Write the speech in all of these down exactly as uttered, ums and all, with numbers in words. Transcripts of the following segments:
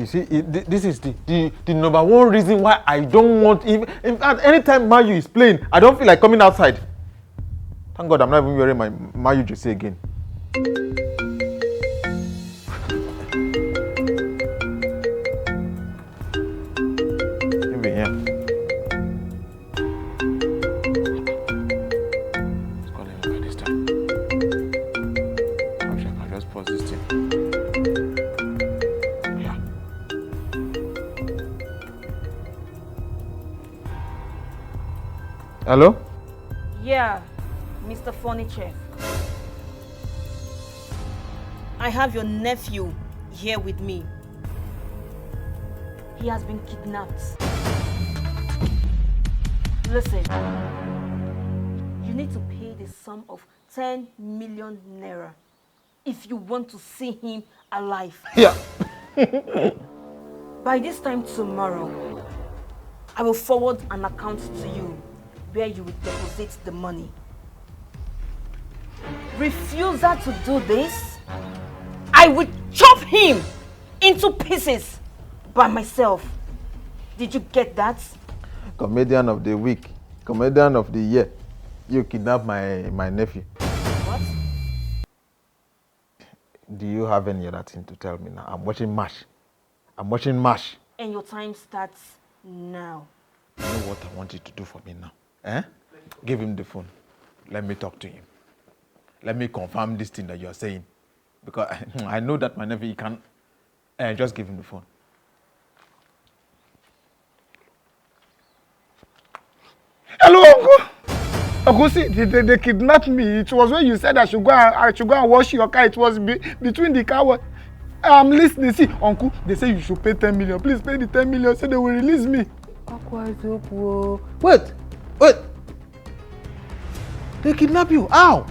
You see, it, thi- this is the, the, the number one reason why I don't want. If, in fact, anytime Mayu is playing, I don't feel like coming outside. Thank God I'm not even wearing my Mayu jersey again. Maybe, yeah. It's calling me by this time. Perhaps I can just pause this thing. Yeah. Hello? Yeah, Mister Furniture. I have your nephew here with me. He has been kidnapped. Listen, you need to pay the sum of ten million naira if you want to see him alive. Yeah. By this time tomorrow, I will forward an account to you where you will deposit the money. Refusal to do this, I will chop him into pieces by myself. Did you get that? Comedian of the week, comedian of the year. You kidnap my, my nephew. What? Do you have any other thing to tell me now? I'm watching MASH. I'm watching MASH. And your time starts now. You know what I want you to do for me now? Eh? Give him the phone. Let me talk to him. Let me confirm this thing that you're saying. Because I, I know that my nephew, he can. Eh, just give him the phone. Hello, uncle. Uncle, see, they, they, they kidnapped me. It was when you said I should go and, I should go and wash your car. It was be, between the car wash. I'm listening. See, uncle, they say you should pay ten million. Please pay the ten million so they will release me. Akwa eziokwu o. Wait, wait. They kidnap you? How?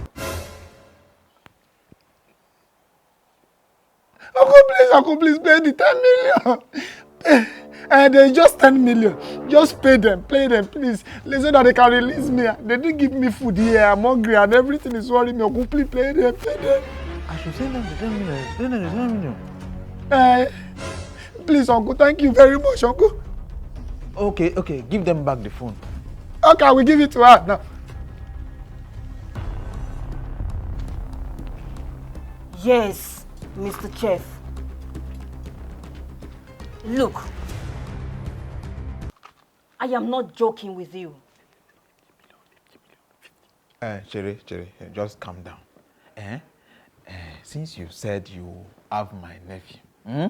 Uncle, please, uncle, please pay the ten million. And there's just ten million. Just pay them, pay them, please. So that they can release me. They didn't give me food here. I'm hungry and everything is worrying me. Uncle, please pay them, pay them. I should send them the ten million. Send them the ten million. Eh, please, uncle, thank you very much, uncle. Okay, okay, give them back the phone. Okay, I will give it to her now. Yes, Mister Chef. Look, I am not joking with you. Eh, Chere, Chere, eh, just calm down. Eh? Eh, since you said you have my nephew, hmm?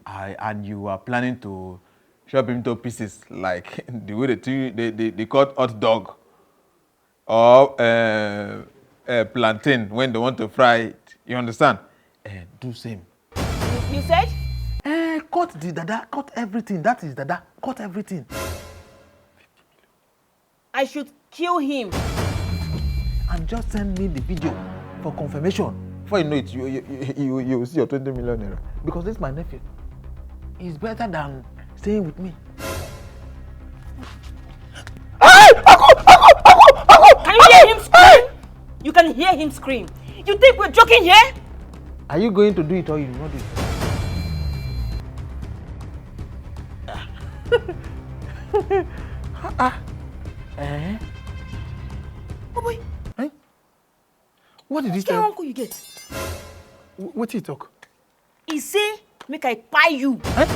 I, and you are planning to chop him to pieces like the way they, do- they, they, they cut hot dog or uh, uh, plantain when they want to fry it. You understand? Eh, do same. You, you said? Eh, cut the dada, cut everything. That is dada, cut everything. I should kill him. And just send me the video for confirmation. Before you know it, you, you, you, you, you will see your twenty million naira. Because this my nephew is better than staying with me. Hey! Uncle! Uncle! Uncle! Uncle! Can you hear him scream? You can hear him scream. You think we're joking here? Are you going to do it or you will not do it? Ah, ah. Eh? Oh boy. Eh? What did he tell? Which kind uncle you get? Wh- What did he talk? He say make I buy you. Eh?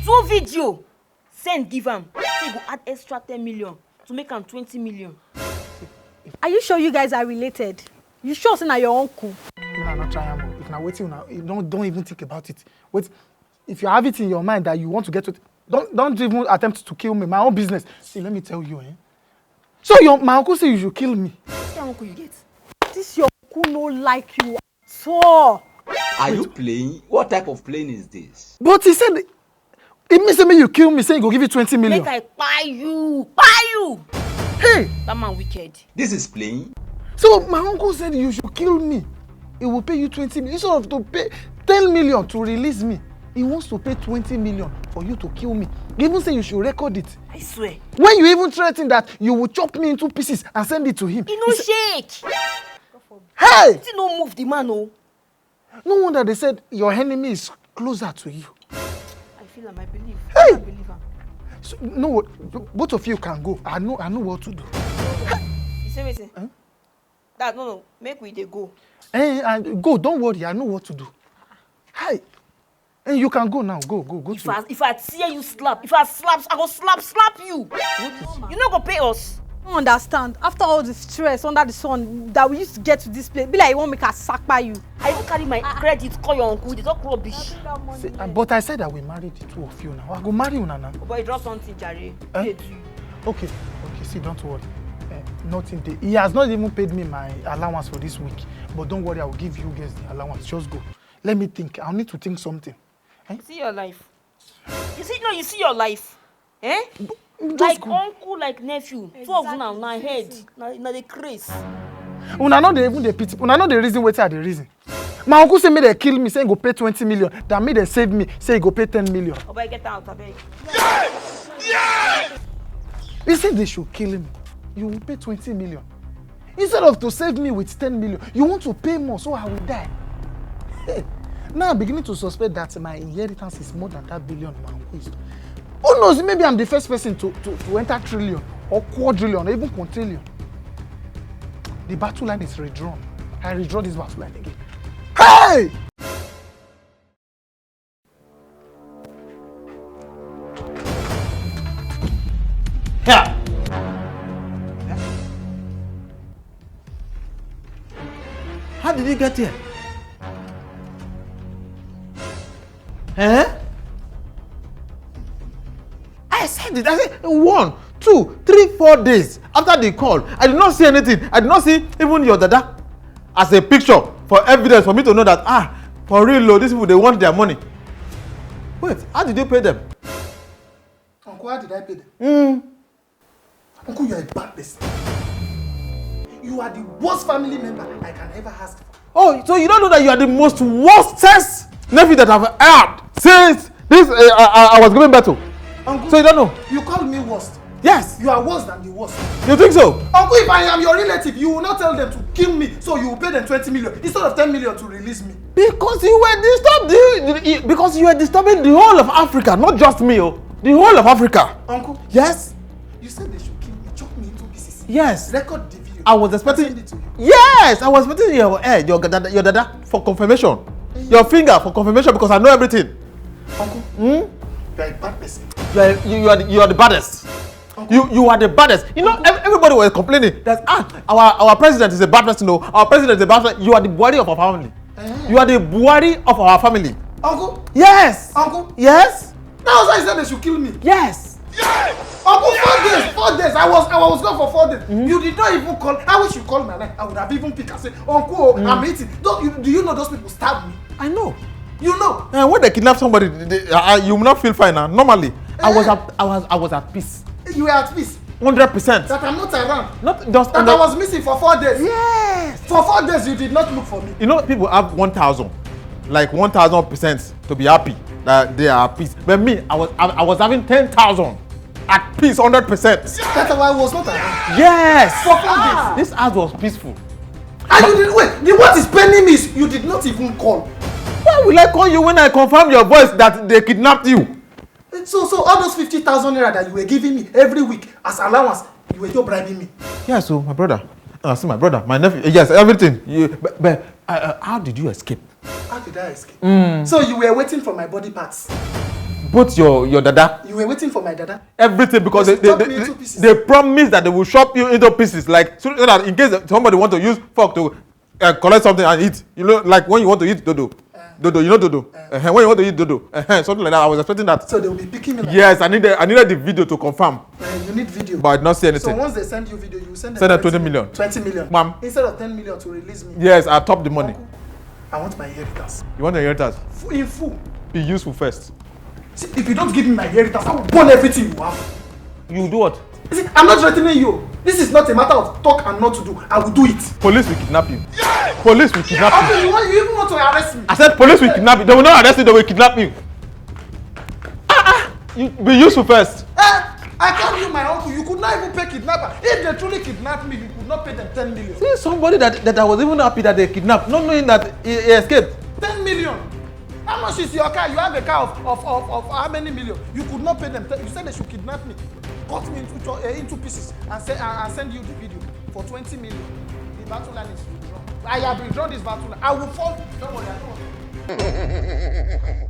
Do video. Send give am. Say go add extra ten million to make am twenty million. Are you sure you guys are related? You sure say na your uncle? Una no try am o. If na wetin una, you don't, don't even think about it. Wait, if you have it in your mind that you want to get to, don't, don't even attempt to kill me. My own business. See, let me tell you, eh? So your, my uncle say you should kill me. Which kind uncle you get? This your uncle no like you at all. Are you playing? What type of playing is this? But he said, it means say make you kill me, say he go give you twenty million. Make I buy you, buy you. Hey! That man wicked. This is playing. So my uncle said you should kill me. He will pay you twenty million. Instead of to pay ten million to release me, he wants to pay twenty million for you to kill me. He even say you should record it. I swear. When you even threaten that you will chop me into pieces and send it to him. He no He said, shake. Hey! He no move the man o. No wonder they said your enemy is closer to you. I feel am, I believe. Hey! I believe am. So, no, both of you can go. I know, I know what to do. You say wetin? Huh? That no, no, make we dey go. Eh, and go, don't worry, I know what to do. Hi. And you can go now. Go, go, go. If to I if I tear you slap, if I slap, I go slap slap you. You no go pay us. I don't understand. After all the stress under the sun that we used to get to this place, be like you wan make I sapa you. I even carry my credit call your uncle. They talk rubbish. See, uh, but I said I will marry the two of you now. I go marry una now. But you draw something, jare. Eh? Pay do you. Okay, okay, see, don't worry. Eh, nothing dey. He has not even paid me my allowance for this week. But don't worry, I will give you guys the allowance. Just go. Let me think. I need to think something. See your life. You see, no, you see your life. Eh? Just Like go. Uncle, like nephew. Two of una na head. Na na dey craze. Una no dey even dey pity. Una no dey reason wetin I dey reason. My uncle say make dem kill me, say he go pay twenty million. That make dem save me, say he go pay ten million. Oba, get out, abeg. He said they should kill me. You will pay twenty million. Instead of to save me with ten million, you want to pay more, so I will die. Hey, now I'm beginning to suspect that my inheritance is more than that billion my uncle is. Who knows? Maybe I'm the first person to, to, to enter trillion or quadrillion or even quintillion. The battle line is redrawn. I redraw this battle line again. Hey! Here. How did you get here? Eh? I said it. I said one, two, three, four days after the call. I did not see anything. I did not see even your dada as a picture for evidence for me to know that, ah, for real, oh, these people, they want their money. Wait, how did you pay them? Uncle, how did I pay them? Mm. Uncle, you are a bad person. You are the worst family member I can ever ask for. Oh, so you don't know that you are the most worstest nephew that I've had since this uh, I, I, I was giving birth to? Uncle, So you don't know? You call me worst. Yes. You are worse than the worst. You think so? Uncle, if I am your relative, you will not tell them to kill me, so you will pay them twenty million instead of ten million to release me. Because you were disturbed. The, the, because you were disturbing the whole of Africa, not just me. Oh, the whole of Africa. Uncle, Yes. You said they should kill me, chop me into pieces. Yes. Record the video. I was expecting. Send it to you. Yes, I was expecting your head, your dada, your dada for confirmation, your finger for confirmation because I know everything. Uncle, Hmm? you are a bad person. You are, you, you are, the, you are the baddest. You you are the baddest. You know, ev- everybody was complaining that, ah, our our president is a bad person. No, our president is a bad person. You are the Buhari of our family. You are the Buhari of our family. Uncle, Yes. Uncle, Yes. That was why you said they should kill me. Yes. Uncle, four days, four days. I was I was gone for four days. You did not even call. I wish you called my line. I would have even picked and said, Uncle, I'm eating. Don't you, do you know those people stabbed me? I know. You know. Uh, when they kidnap somebody, they, uh, you will not feel fine now. Normally, I was Eh. at I was I was at peace, You were at peace. hundred percent. That I'm not around. Not just That under- I was missing for four days. Yes. For four days, you did not look for me. You know, people have one thousand, like one thousand percent to be happy that they are at peace. But me, I was I, I was having ten thousand at peace, hundred percent. That's why I was not around. Yes. For four days. This house was peaceful. And you did wait. The what is paining me is you did not even call. Why will I call you when I confirm your voice that they kidnapped you? So so all those fifty thousand naira that you were giving me every week as allowance, you were just bribing me. Yeah, so my brother, uh, see my brother, my nephew, yes, everything. You, but, but uh, uh, how did you escape? How did I escape? So you were waiting for my body parts. Both your your dada, You were waiting for my dada. everything, because They they, they, chop me they, into pieces. they promise that they will chop you into pieces, like, so that in case somebody want to use fork to uh, collect something and eat, you know, like when you want to eat dodo, dodo, you know dodo, uh when you want to eat dodo, uh something like that. I was expecting that. So they will be picking me like Yes, I needed I needed the video to confirm. Uh, you need video. But I did not see So anything. Once they send you video, you send them Send them twenty twenty million. Twenty million. Ma'am. Instead of ten million to release me. Yes, I topped the money. I want my inheritance. You want the inheritance? Fu- In full. Be useful first. See, if you don't give me my inheritance, I will burn everything you have. You do what? You see, I'm not threatening you. This is not a matter of talk and not to do. I will do it. Police will kidnap you. Police will kidnap you. Okay, you, want, you even want to arrest me? I said police will kidnap you. They will not arrest you. They will kidnap you. Ah, ah. You be useful first. Eh, I call you my uncle. You could not even pay kidnapper. If they truly kidnapped me, you could not pay them ten million. See somebody that, that I was even happy that they kidnapped, not knowing that he, he escaped. Ten million. How much is your car? You have a car of, of, of, of how many million? You could not pay them. You said they should kidnap me, cut me into, cho- uh, into pieces, and, say, and, and send you the video for twenty million. The battle line is withdrawn. I have withdrawn this battle line. I will fall. Don't worry, I don't worry.